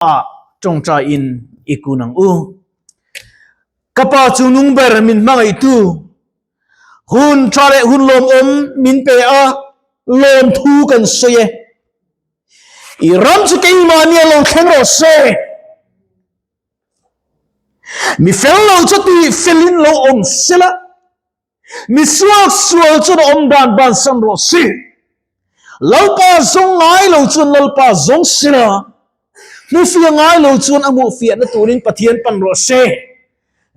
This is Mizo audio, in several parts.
Ah tawngtai in i kun ang u. Ka pa chu nung ber min hmangaihtu, hun tha leh hun lawmawm min pe a, lawmthu kan sawi e. I ram chu keimahni a lo thleng rawh se. Mi fel lo chu tih felin lo awm sela. Mi suak sual chuan a awm dan bansan rawh si. Lalpa zawng ngai lo chuan Lalpa zawng sila, hmufiah ngai lo chuan a hmuhfiahna turin Pathian pan rawh se.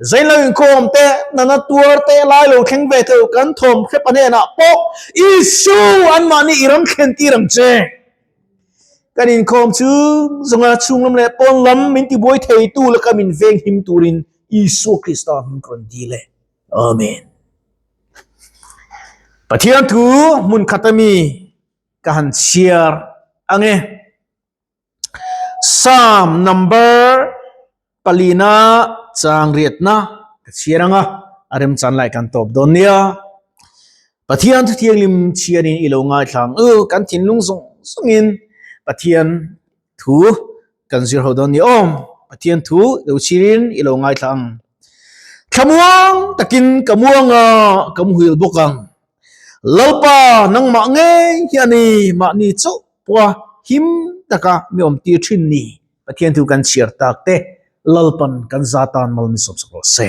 Zain lo inkhawm te, nana tuar te, lai lo thleng ve theuh kan thawm hrepa hnenah pawh Isu anmahni i ram thlen tir ang che. Kan inkhawm chung zawnga chhunglam leh pawnlam min tibuai theitu laka min venghim turin Isua Krista hming ka rawn dil e. Amen. Pathian thu hmun khat ami ka han chhiar ange. Psalm number palina chang riatna ka chhiar anga a rem chan lai kan tawp dawn nia. Pathian thu thianghlim chhiarin i lo ngaithla ang u kan thinlung zawng zawngin Pathian thu kan zir ho dawn ni awm. Pathian thu lo chhirin i lo ngaithla ang. Thlamuang takin ka muang a, ka muhil bawk ang. Lalpa nangmah ngei hi a ni, mahni chauh pawha him taka mi awm tir thin ni. Pathian thu kan chhiar tak te Lalpan kan za tan mal min sawmsak rawh se.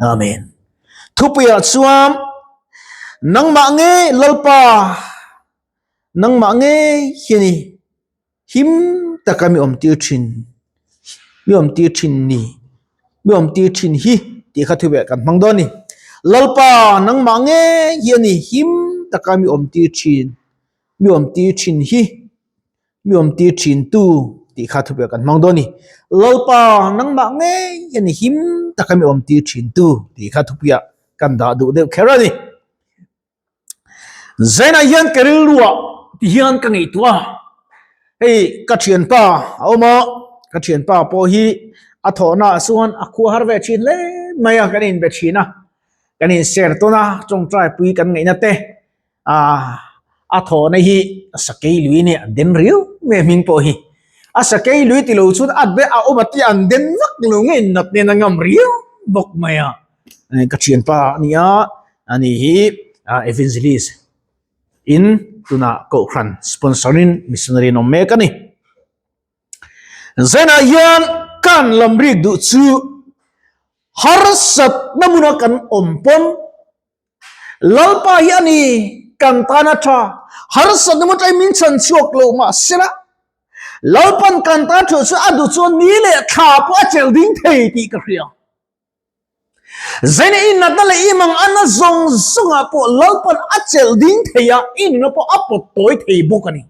Amen. Thupuiah chuan nangmah ngei Lalpa nangmah ngei hi a ni. Him taka mi awm tir thin, mi awm tir thin ni, mi awm tir thin hi tih kha thu beh kan hmang dawn a ni. Lalpa nangmah ngei hi a ni, him taka mi awm tir thin, mi awm tir thin hi, mi awm tir thin tu tih kha thu beh kan hmang dawn a ni. Lalpa nangmah ngei hi a ni, him taka mi awm tir thin tu tih kha thupuiah kan dah duh deuh kher a ni. Zainah hian ka rilruah ti hian ka ngaihtuah a, hei ka thianpa a awm a, ka thianpa pawh hi a thawhna ah chuan a khua har ve thin hle mai a, kan inbe thin a, kan inser tawn a, tawngtai pui kan ngaihna te ah a thawhna hi sakei lui nia an den riau mai a hming pawh hi, a sakei lui tilo chuan a be a awm a tih an den vak lo nge nat nen a ngam riau bawk mai a. Ka thianpa a ni a, ani hi evangelist in tunah kohhran sponsor in missionary an awm mek a ni. Zenah hian kan lam rik duh chu harsatna hmuna kan awm pawn Lalpa hi a ni kan tan a tha, harsatna hmun atangin min chhan chhuak lo mahsela Lalpan kan tan thu chu a duh chuan ni leh thla pawh a chelh ding thei tih ka hria. Zaina i natna leh i mang ana zawng zawngah pawh Lalpan a chelh ding thei a, i nuna pawh a pawt tawi thei bawk a ni.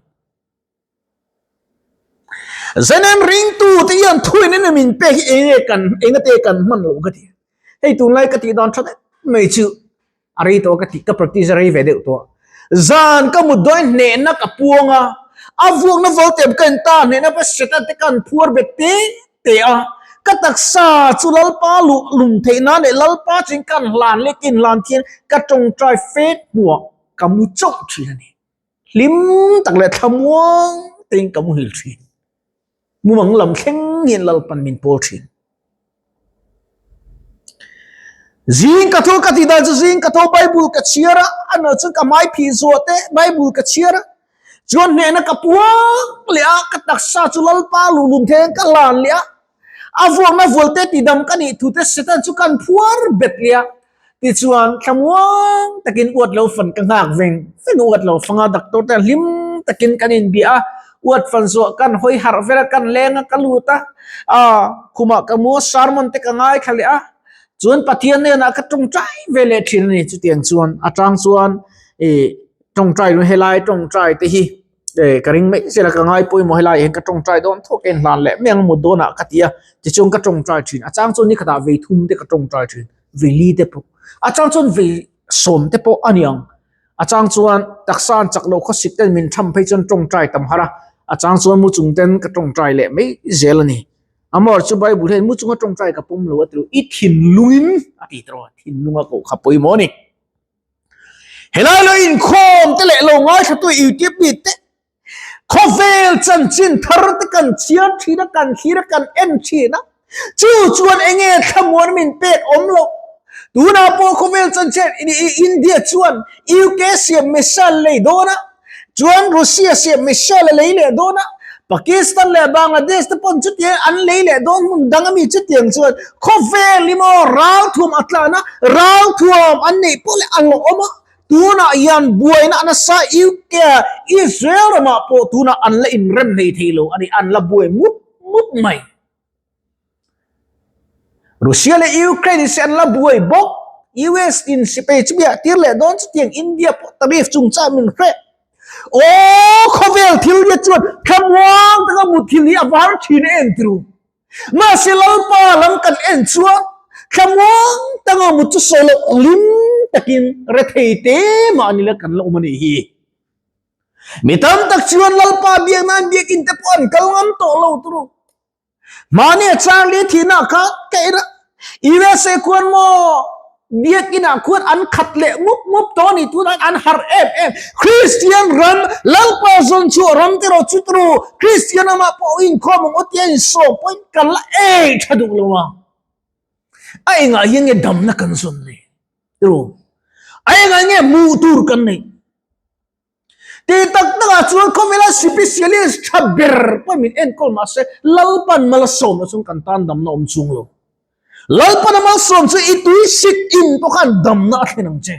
Zaina ringtu te hian thuin in min pek hi enge kan enga te kan hman loh ka ti. Hei tunlai ka tih dan tha deuh mai chu a rei tawh ka tih ka practice a rei ve deuh tawh. Zan ka mut dawn hnehna ka puang a, a vuakna voltem ka in ta hnehna va Satan te kan phuar bet te te a, ka taksa chu Lalpa luh lum theih nan leh Lalpa chuin kan hlan leh kin hlan thian ka tawngtai fet hnuah ka mu chauh thin a ni. Hlim tak leh thlamuang tein ka muhil thin. Mumang lam thleng hian Lalpan min pawl thin. Zing ka tho ka tih dan chu zing ka tho Bible ka chhiar a, a nawh chuan ka hmai phih zuah te Bible ka chhiar a, chuan hnehna ka puang leh a, ka taksa chu Lalpa luhlum theihin ka hlan leh a, a vuakna vualte tidam ka nih thu te Satan chu kan phuar bet leh a, Tichuan, thlamuang takin uat lo fan ka nghak veng veng a, uat lo fanga doctor te hlim takin kan inbia a, uat fan zawh kan hawi harh vel a, kan leng a, ka lut a, ah khumah ka mu a, sermon te ka ngaithla leh a, chuan Pathian hnenah ka tawngtai ve leh thin a ni. Chutiang chuan a chang chuan ih tawngtai lu helai tawngtai te hi eh ka ring mai zel a, ka ngai pawimawh helai ah hian ka tawngtai dawn thawk a inhlan leh mai ang mut dawnah ka ti a, tichuan ka tawngtai thin. A chang chuan ni khatah vei thum te ka tawngtai thin. Veli te pawh a chang chuan vei sawm te pawh a ni ang. A chang chuan taksa an chak loh khawsik ten min tham phei chuan tawngtai tam har a, a chang chuan mu chung ten ka tawngtai leh mai zel a ni. Amor chu Bible hian mu chunga tawngtai ka pawm lo a ti lo, i thinlungin a ti tawh a, thinlunga koh kha pawimawh a ni. Helai lo inkhawm te leh lo ngaithla tu YouTube mi te. Khawvel chanchin thar te kan chhiar thin a, kan thlir a, kan en thin a. Chu chuan enge thlamuan min pek awm loh. Tunah pawh khawvel chanchin India chuan UK siam missile lei dawn a, chuan Russia siam missile a lei leh dawn a, Pakistan leh Bangladesh te pawn chutiang an lei leh dawn hmun dang ami chutiang chuan khawvel hi maw ralthuam a tlan a, ralthuam an neih pawh leh a hlawhawm a, tunah hian buaina a nasa UK Israel ramah pawh tunah an la inrem hlei thei lo a ni, an la buai mup mup mai. Russia leh Ukraine in se an la buai bawk. US in sipai chu biah tir leh dawn chutiang India pawh tariff chungchang min hreh. Aw khawvel thil hi chuan thlamuang taka mutthil hi a var thin em tiru. Mahse Lalpa lam kan en chuan thlamuang taka mut chu sawi loh hlim takin rethei te mah ni la kan la awm a nih hi. Mi tam tak chuan Lalpa biak nan biakinn te pawh an kal ngam tawh lo turu. Mahni a Charlie thihna kha ka en a, USA khuan maw biakinn ah khuan an khat leh mup mup tawh a ni tunah hian an harh em em. Kristian ram Lalpa zawn chhuah ram te erawh chu turu Kristian ramah pawh inkhawm ang aw tia insawm pawhin ka la ei tha duh lo a. A engah hian nge damna kan zawn nei turu? A engah nge hmuh tur kan neih? Ti tak takah chuan khawvela specialist tha ber pawh min enkawl mahse Lalpan malsawmna chuan kan tan damna awm chung lo. Lalpan a malsawm chu i tui sik in pawh khan damna a thlen ang che.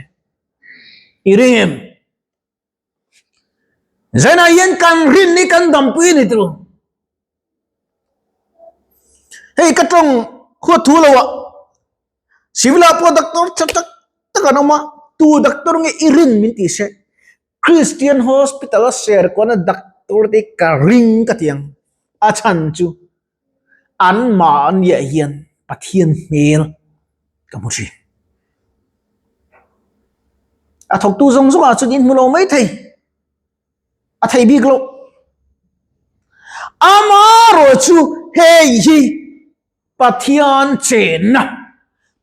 I ring em? Zainah hian kan rin hi kan dampui a ni tilo. Hei ka tawng khuat thu lo ah civil ah pawh doctor tha tak tak an awm a, tu doctor nge i rin min tih se Christian hospital a share kuan a doctor te ka ring ka ti ang a chhan chu an mahniah hian Pathian hmel ka hmu thin. A thawktu zawng zawng ah chuan in hmu lo mai thei. a thei bik lo. Amarawh chu hei hi Pathian chenna,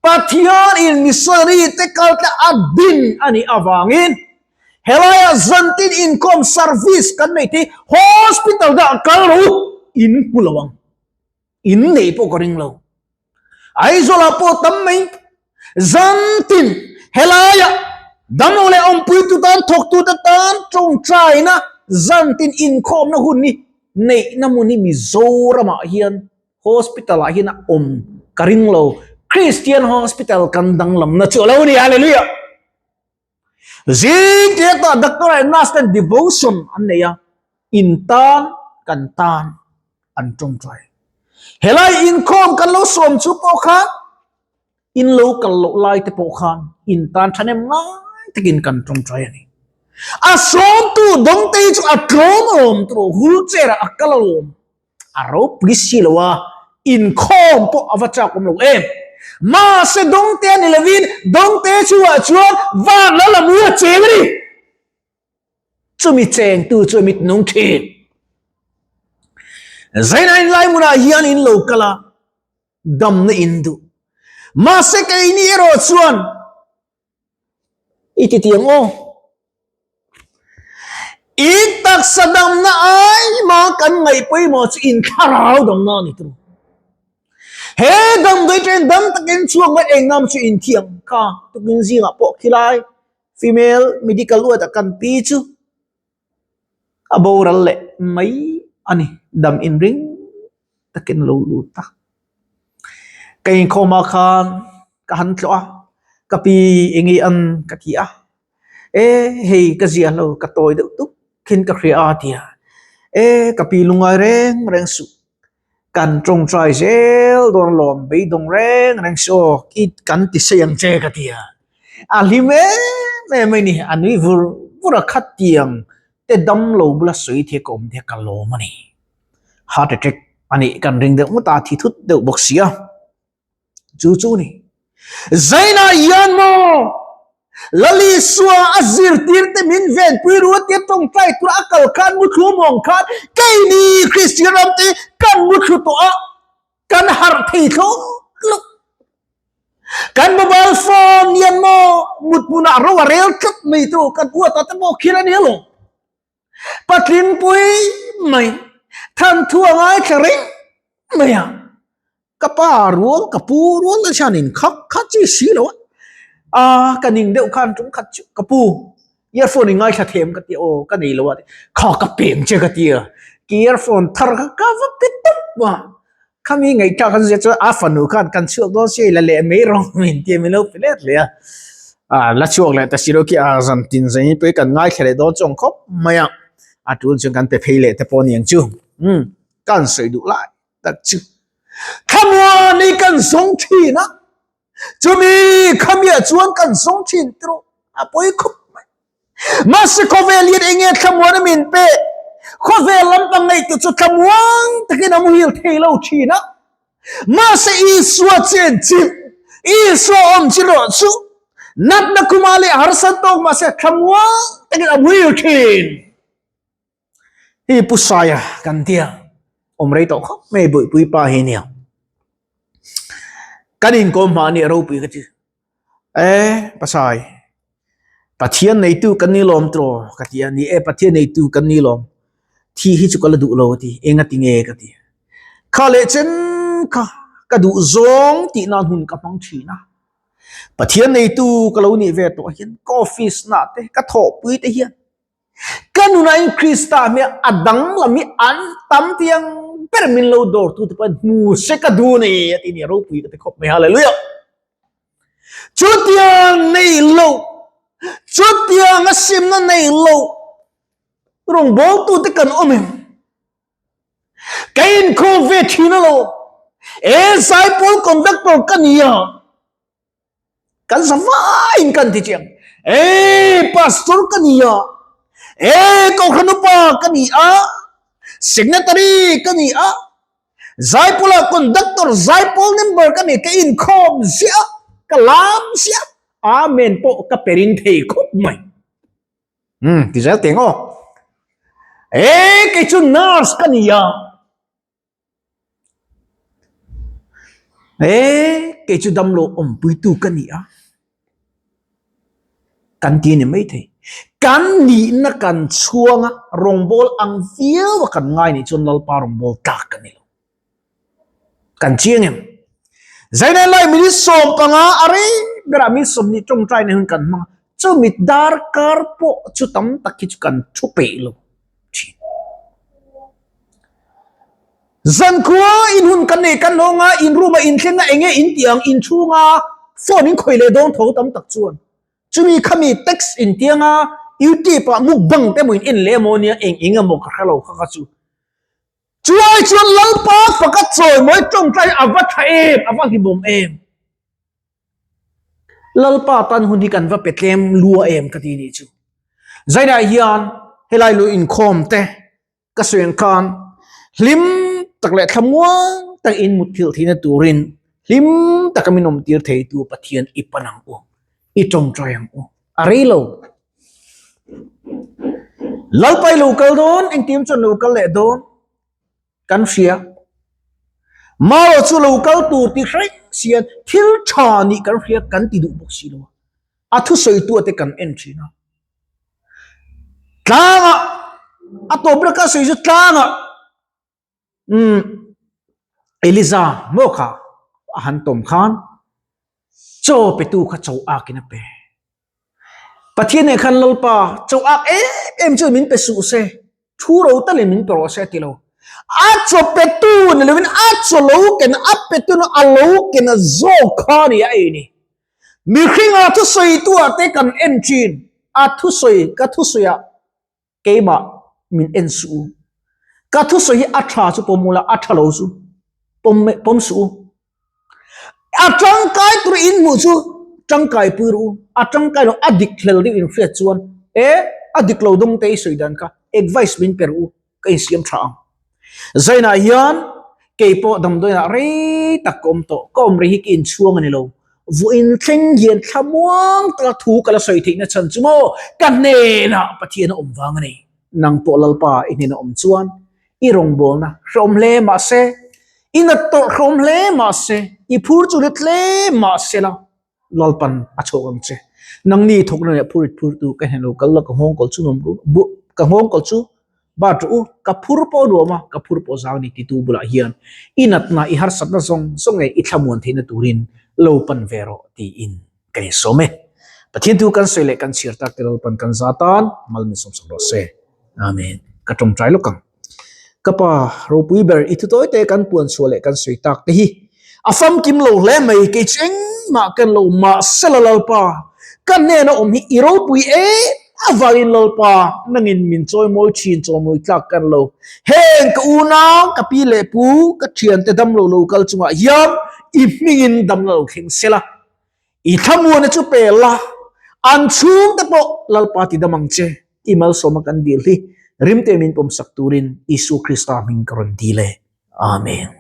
Pathian in missionary te kaltla a din a nih avangin helaiah zantin inkhawm service kan nei thei hospital dah kal rawh u in hmu lo ang. In neih pawh ka ring lo. Aizawlah pawh tam mai zantin helaiah damlo leh awmpuitu tan thawktute tan tawngtaina zantin inkhawmna hun hi neihna hmun hi Mizoramah hian hospital ah hian a awm ka ring lo. Christian hospital kan danglamna chu a lo ni. Hallelujah! Zing tia tah doctor leh nurse ten devotion an nei a, in tan kan tan an tawngtai. Helai inkhawm kan lo sawm chu pawh khan in lo kal loh lai te pawh khan in tan thahnem ngai takin kan tawngtai a ni. A sawmtu dawngte hi chu a tlawm alawm tawh, wheelchair ah a kal alawm. A ropui si lo a, inkhawm pawh a va chak awm lo em. Mahse dawngte a ni lovin dawngte chungah chuan van la la mu a cheng a ni. Chumi chengtu chu a mit nung thin. Zaina in lai hmunah hian in lo kal a, damna in duh. Mahse keini erawh chuan I ti tiang aw. I taksa damna ai ma kan ngaih pawimawh chu in thlarau damna a ni tur. He damdawi train dam takin chhuak mai eng nam chu in thiang kha tukin zingah pawh khilai female medical ward ah kan pi chu a boral leh mai a ni dam inring takin a lo lut a ka inkhawm ah khan ka han tlawh a ka pi eng nge an ka ti a e hei ka ziah lo ka tawi deuh tuk khin ka hria a ti a e ka pi lungngai reng reng suh Kan tawngtai zel dawn alawm beidawng reng reng si aw i kan ti sei ang che ka ti a, a hlim em em mai ni, a nui vur vur a khat tiang te dam lo bula sawi thei ka awm te ka lawm a ni, heart attack a nih kan ring deuh ngawt a, thi thut deuh bawk si a. Chu chu ni. Zainah hian maw Lalisua a zirtirte min venpui ru a tia tawngtai tura a kal khan muthlu mawng khan keini Kristian ramte kan muthlu tawh a, kan harh thei thlawt lo. Kan mobile phone hian maw mut hmunah ro a rel tlat mai tu kan uat ah te pawh khir a ni alawm. Patling pui mai thanthu a ngaithla reng mai a. Ka pa rual, ka pu rual te hian in khak khat chi si lo a. A ka ning deuh khan tum khat chu ka pu earphone in ngaithla them ka ti aw ka nei lo a kha ka peng che ka ti a. Ki earphone thar kha ka va pe tawp a. Khami ngaihtlak kan zia chuan a fanu khan kan chhuak dawn sia i la leh mai rawng min ti a min lo pe let leh a. A la chhuak leh ta si lo khi a zan tin zan in pawh hi kan ngaithla leh dawn chuang khawp mai a. A tul chuan kan pe phei leh te pawh a ni ang chu. Umm kan sawi duh lai tak chu. Thlamuan hi kan zawng thin a, chumi khamiah chuan kan zawng thin tiraw a pawi khawp mai. Mahse khawvel hian eng nge thlamuan a min pek? Khawvel lampang ngaihtuah chu thlamuang takin a muhil thei lo thin a. Mahse Isua chen chilh, Isua awm chi rawh chu natna khuma leh harsa tawk mahse thlamuang takin a muhil thin. Hei Pu Saia kan tia awm rei tawh khawp mai Bawihpui pa hi nia. Kan inkawm hma ania ropui ka ti. E Pasai, Pathian neitu kan ni lawm tiraw ka ti a, ni e Pathian neitu kan ni lawm. Thi hi chu ka la duh lo a ti, enga ti nge ka ti. Kha leh chen kha ka duh zawng tih nan hun ka hmang thin a. Pathian neitu ka lo nih ve tawh hian ka office nah te, ka thawhpui te hian Ka nunain Krista hmel a danglam hi an tam tiang ber min lo dawr tu te pawh hmu se ka duh nei a ti nia ropui ka ti khawp mai hallelujah. Chutiang nei lo chutiang a simna nei lo rawngbawltu te kan awm em? Ka inkhawm ve thin alo e zaipawl conductor ka nia. Kan za vaiin kan ti chiang. E pastor ka ni a, e kohhran upa ka ni a, secretary ka ni a, zaipawla conductor zaipawl member ka ni, ka inkhawm ziah a, ka lam ziah a, amen pawh ka pe ring thei khawp mai. Umm ti zel teng aw. E kei chu nurse ka ni a. He kei chu damlo awmpuitu ka ni a, kan ti a ni maithei. Kan nihna kan chhuang a, rawngbâwl ang viau a kan ngai nih chuan Lalpa rawngbâwl tlâk ka ni lo. Kan chiang em? Zainai lai minute 15 a rei berah minute 20 tawngtaina hun kan hmang a, chumi darkar pawh chu tam tak hi chu kan thu peih lo. thin. Zankhua in hun kan nei kan hlawng a, in room a in thleng a enge in tih ang in chhunga phone in khawih leh dawn tho tam tak chuan chumi khami text in tiang a youtube ah mukbang te emaw in en leh emaw nia eng eng emaw ka hre lo kha kha chu chuai chuan Lalpa faka chawimawi tawngtai a va tha em a va hlimawm em. Lalpa tan hun hi kan va pe tlem lua em ka ti nih chu. Zainah hian helai lu inkhawm te ka sawi ang khan hlim tak leh thlamuang tak in mutthilh theihna turin hlim taka min awm tir thei tu Pathian i pan ang u, i tawngtai ang u. A rei lo. Lalpa i lo kal dawn, engtin chuan lo kal leh dawn? Kan hria. Maro chu lo kal tur ti hreng sian thil tha nih kan hria kan ti duh bawk si lo a. A thusawitu te kan en thin a. Tlangah a tawp ber ka sawi chu tlangah umm Eliza maw kha a han tawm khan chaw petu kha chaw akin a pe. Pathian nen khan Lalpa chaw ak em em chu min pe suh se, thu ro talin min pe rawh se a ti lo. A chaw petu ni lovin a chaw lo ken a petu nu a lo ken a zawk kha a ni a ei ni. Mihringa thusawitu ah te kan en thin, a thusawi ka thusawi ah keimah min en suh u. Ka thusawi hi a tha chu pawm ula, a tha lo chu pawm pawm suh u. A tangkai tur in hmuh chu tangkai pui rawh u. A tangkai lo a dik hlel deuh in hriat chuan e a dik lo dawng te i sawi dan kha advice min pe rawh u ka insiam tha ang. Zainah hian kei pawh damdawiinah rei tak ka awm tawh, ka awm rei hi ka inchhuang a ni lo. Vawiin thleng hian thlamuang taka thu ka la sawi theihna chhan chu maw ka hnenah Pathian a awm vang a ni. Nang pawh Lalpa i hnena awm chuan i rawngbawlna hrehawm hle mah se, i nat tawrh hrehawm hle mah se, i phur chu rit hle mah se la, Lalpan a chhawk ang che. Nangni thawkna leh phurit phurtu ka hne lo kal la ka nghawng kawl chu nuam bu. Ka nghawngkawl chu bat rawh u, ka phur pawh nuam a, ka phur pawh zang ni titu bulah hian i natna, i harsatna zawng zawng nge i thlamuan theihna turin lo pan ve rawh tiin ka insawm e. Pathian thu kan sawi leh kan chhiar tak te Lalpan kan za tan mal min sawmsak rawh se. Amen. Ka tawngtai lawk ang. Ka pa ropui ber i thutawi te kan puan chhuah leh kan sawi tak te hi a famkim lo hle mai kei chu engmah ken lo mahsela Lalpa ka hnena awm hi i ropui em avangin Lalpa nangin min chawimawi thin chawimawi tlak kan lo heng ka unau ka pi leh pu ka thiante damlo lo kal chungah hian i hmingin damna lo thleng sela I thlamuana chu pe la, an chhungte pawh Lalpa ti dam ang che, i malsawma kan dil hi rimte min pawmsak turin Isua Krista hming ka rawn dil e. Amen.